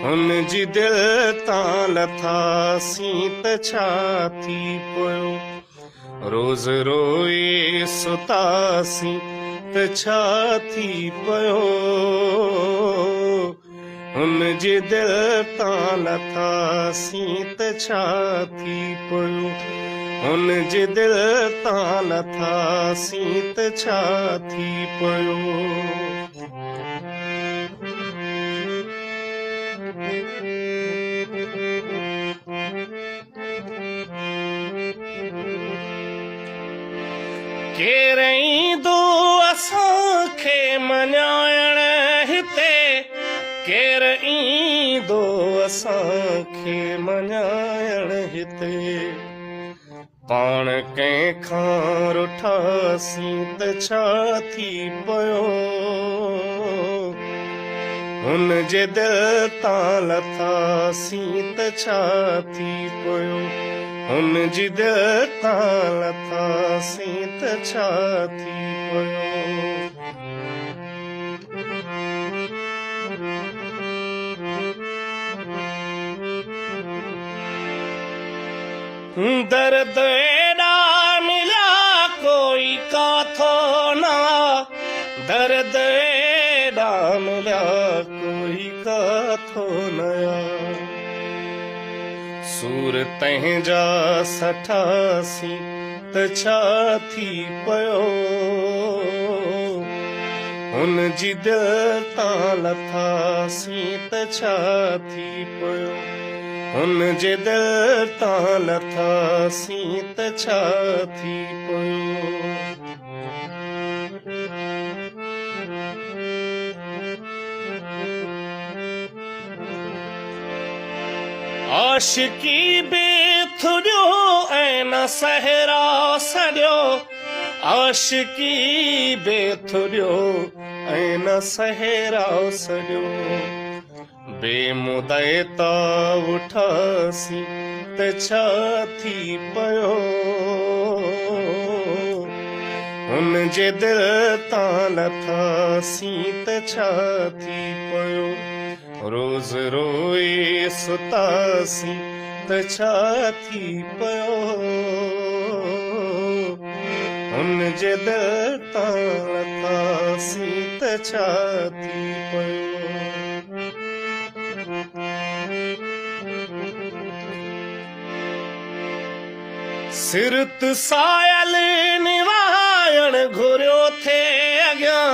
هن جي دل تان لٿاسين ته ڇا ٿي پيو؟ روز روئي ستاسين ته ڇا ٿي پيو؟ هن جي دل تان لٿاسين ته ڇا ٿي پيو؟ هن جي دل تان لٿاسين ته ڇا ٿي پيو؟ ڪير ايندو اسان کي مڃائڻ هتي، ڪير ايندو اسان کي مڃائڻ هتي، پاڻ ڪنهن کان رٺاسين ته ڇا ٿي پيو، هن جي دل تان لٿاسين ته ڇا ٿي پيو، هن جي دل تان لٿاسين ته ڇا ٿي پيو. درد ايڏا مليا ڪوئي ڪاٿو نه آ، درد ايڏا مليا ڪوئي ڪاٿو نه آ. سور تنهنجا سٺاسين ته ڇا ٿي پيو، هن جي دل تان لٿاسين ته ڇا ٿي پيو، هن جي دل تان لٿاسين ته ڇا ٿي پيو. عاشقي به ٿڏيو ۽ نه صحرا سڏيو، عاشقي به ٿڏيو ۽ نه صحرا سڏيو، بي مدعتا اٺاسين ته ڇا ٿي پيو، هن جي دل تان لٿاسين ته ڇا ٿي پيو، روز روئي ستاسين ته ڇا ٿي پيو، هن جي دل تان لٿاسين ته ڇا ٿي پيو. سرت سايل نوائڻ گهريو ٿي اڳيان،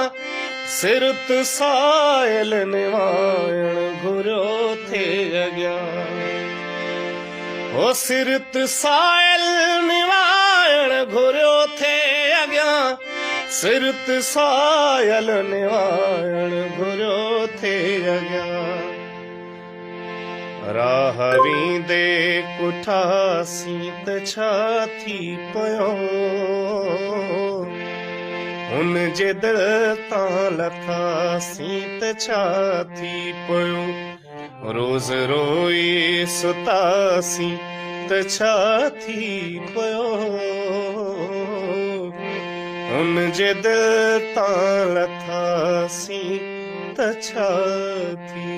سرت سايل نوائڻ گهريو ٿي اڳيان، هو سرت سايل نوائڻ گهريو ٿي اڳيان، سرت سايل نوائڻ گهريو ٿي اڳيان. راهه ويندي ڪٺاسين ته ڇا ٿي پيو، هن جي دل تان لٿاسين ته ڇا ٿي پيو، روز روئي ستاسين ته ڇا ٿي پيو، هن جي دل تان لٿاسين ته ڇا ٿي